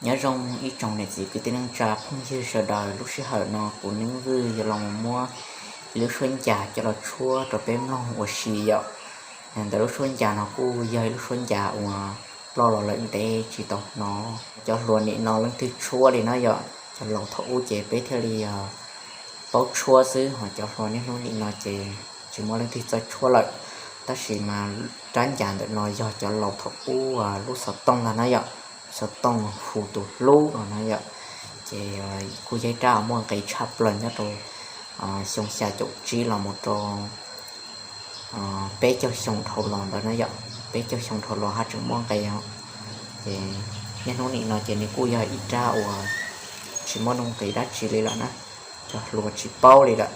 Nyob zoo ib tsoom niam txiv kwv tij neej tsa phooj ywg sawv daws, lub sij hawm no kuv Neeb Vwj yuav los muab ib lub suab ncas coj los tshuab rau peb mloog ua si yom. Ntawm lub suab ncas no kuj yog ib lub suab ncas uas ploj los lawm ntev tsis tau hnov cov hluas nim no leej twg tshuab li na yom. Cov laus thaum ub ces peb thiaj li paub tshuab xwb, ho cov hluas niaj hnub nim no ces tsis muaj leej twg txawj tshuab lawm. Tab sis mas rab ncas ntawm no yog cov laus thaum ub lub xov tooj ntag na yom, xov tooj hu tus hlub no na yom. Ces kuj yog ib rab muaj nqis tshaj plaws nyob rau xyoo xya caum tsib los mus rau peb caug xyoo dhau los ntawd na yom, peb caug xyoo dhau los haj tseem muaj nqis os. Ces niaj hnub nim no ces nws kuj yog ib rab uas tsis muaj nuj nqis dab tsi li lawm na, cov hluas tsis paub li lawm.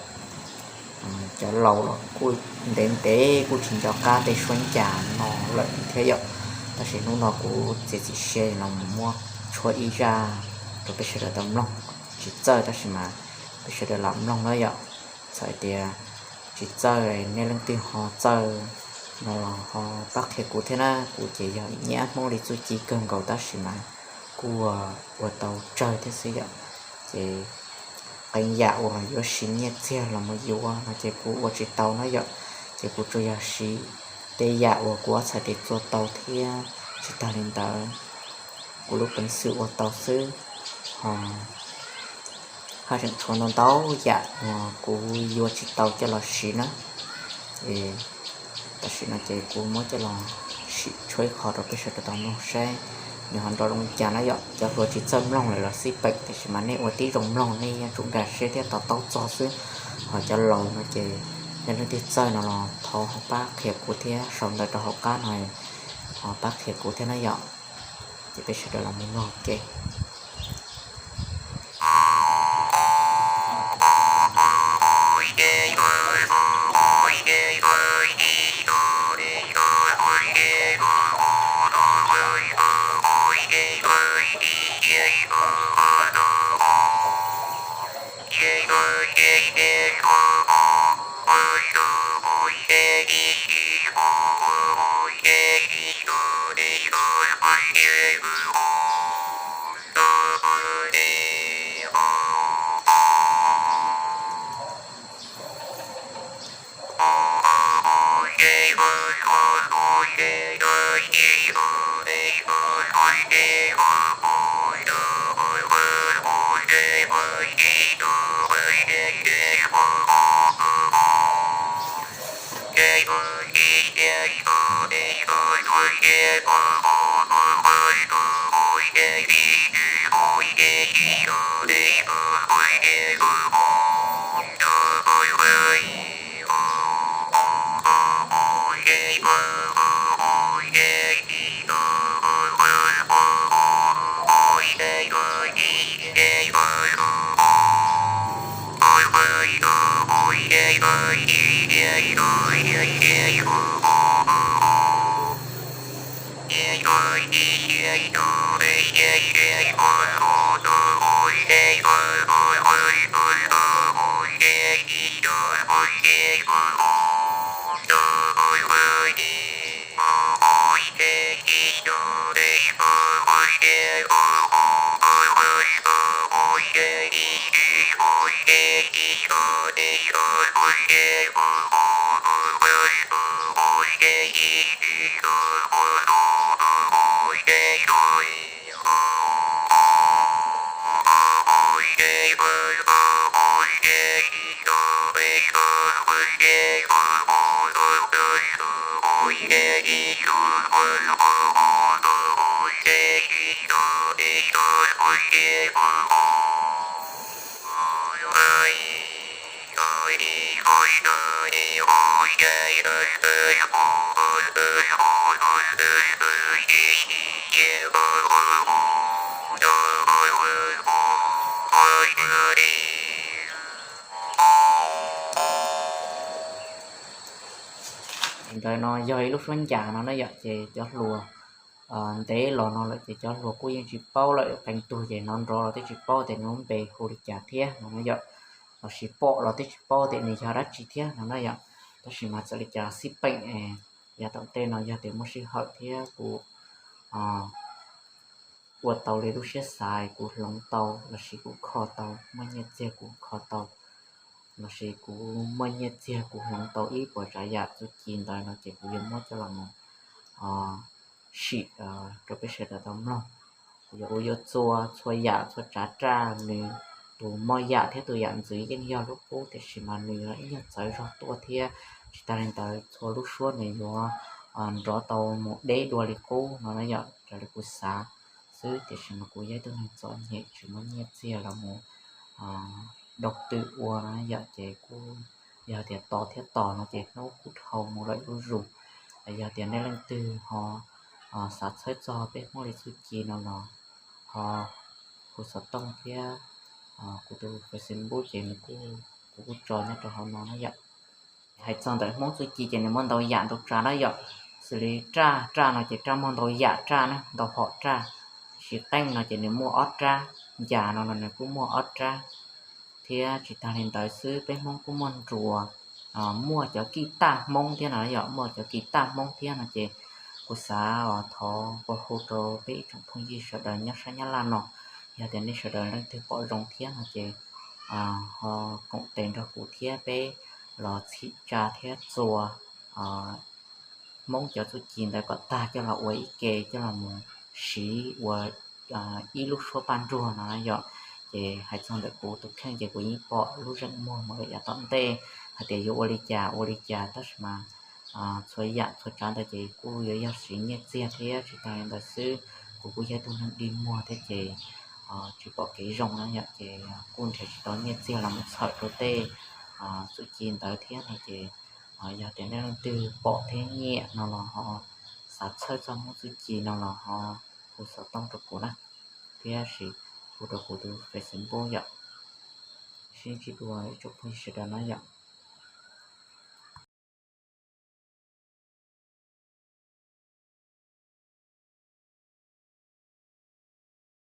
Cov laus los kuj ntev ntev kuj tsis nco qab tej suab ncas no lawm thiab yom. Tab sis hnub no kuv txiav txim siab los muab tshuab ib zaj rau peb sawv daws tau mloog. Tsis txawj tab sis mas peb sawv daws lam mloog na yom. Txawm hais tias tsis txawj, nej leej twg ho txawj no los ho pab qhia kuv thiab na. Kuv ces yog nyab Hmoob li txuj ci kawg nkaus tab sis mas kuj ua tau tsawg thiab xwb yom. Ces qee yam uas yuav siv nyiaj txiag los mus yuav no ces kuv ua tsis tau na yom. Ces kuv tsuas yog siv tej yam uas kuv ob txhais tes txua tau thiab tsis tag li ntawd kuv lub peev xwm ua tau xwb. Ho haj tseem tshuav ntau ntau yam uas kuv yuav tsis tau coj los siv na. Tam sim no ces kuv muab coj los sim tshuab ib qho rau peb sawv daws tau mloog saib nws ho nrov zoo li cas na yom. Cov hluas tsis txawj mloog lawm los xij peem, tiam sis mas nej ua tib zoo mloog nej yeej tsum nkag siab thiab to taub txog xwb. Ho cov laus no ces yog leej twg txawj no los thov ho pab qhia kuv thiab sau ntawv rau hauv qab no ho pab qhia kuv thiab na yom. Ces peb sawv daws los mus mloog ke. Ntawm no yog ib lub suab ncas no na yom, ces cov hluas ntev los no lawm ces cov hluas kuj yeej tsis paub lawm, qee tug ces hnov nrov los twb tsis paub tias nws lub npe hu li cas thiab no na yom, los sis pom los twb tsis paub tias nws yog dab tsi thiab no na yom. Tab sis mas txawm li cas xij peem, yav tom ntej no yog tias muaj sij hawm thiab kuv ua tau li lub siab xav, kuv hloov tau lossis kuv kho tau, muaj nyiaj txiag kuv kho tau lossis kuv muaj nyiaj txiag kuv hloov tau ib puas tsav yam txuj ci ntawd no ces kuv yuav muab coj los mus sim rau peb sawv daws tau mloog. Kuv yuav ua yuav txua txhua yam txhua tsav raj, nws tus moj yam thiab tus yam ntxwv yeej yog lub qub, tiam sis mas nws ib nyuag txawv zog tuaj thiab. Tsis tas li ntawd txhua lub suab nws yuav nrov tau mus deb dua li qub no na yom, raws li kuv xav xwb. Tiam sis mas kuv yog ib tug neeg txom nyem tsis muaj nyiaj txiag los mus dau twm ua no yom, ces kuj yog tias tos thiab tos no ces hnub kuj dhau mus lawm zuj zus. Yog tias nej leej twg ho xav txhawb txog peb Hmoob li txuj ci no los ho hu xov tooj thiab kuv tus Facebook ces nws kuj, kuv kuj tso nyob rau hauv no na yom. Hais txog ntawm Hmoob txuj ci ces nws muaj ntau yam ntau tsav na yom. Xws li raj, raj no ces raj muaj ntau yam raj na, ntau hom raj, tiam sis qeej no ces nws muaj ob rab, ncas no los nws kuj muaj ob rab. Thiab tsis tas li ntawd xwb peb Hmoob kuj muaj nruas, muaj cov kij taj Hmoob thiab no yom, muaj cov kij taj Hmoob thiab no ces kuv xav thov ua hu rau peb ib tsoom phooj ywg sawv daws nyob sab Nyab Laj no, yog tias nej sawv daws leej twg pom zoo thiab no ces ho koom tes nrog kuv thiab peb los txhim tsa thiab txua Hmoob cov txuj ci ntawd kom tag coj los ua ib ke coj los mus siv ua ib lub suab paj nruag no yom. Ces hais txog ntawm kuv tus kheej ces kuv yeej pom lub zeem muag mus lawm yav tom ntej hais tias yuav ua li cas ua li cas, tab sis mas txhua yam txhua tsav ntawd ces kuj yuav yog siv nyiaj txiag thiab. Tsis tas li ntawd xwb kuv kuj yog ib tug neeg dig muag thiab ces tsis pom kev zoo na yom, ces kuj nrhiav tsis tau nyiaj txiag los mus txhawm rau tej txuj ci ntawd thiab no ces yog tias nej leej twg pom thiab nyiam no los ho xav txhawb txog Hmoob txuj ci no los ho hu xov tooj rau kuv na, thiab sis hu rau kuv tus Facebook yom. Sib ntsib dua ib tsoom phooj ywg sawv daws na yom.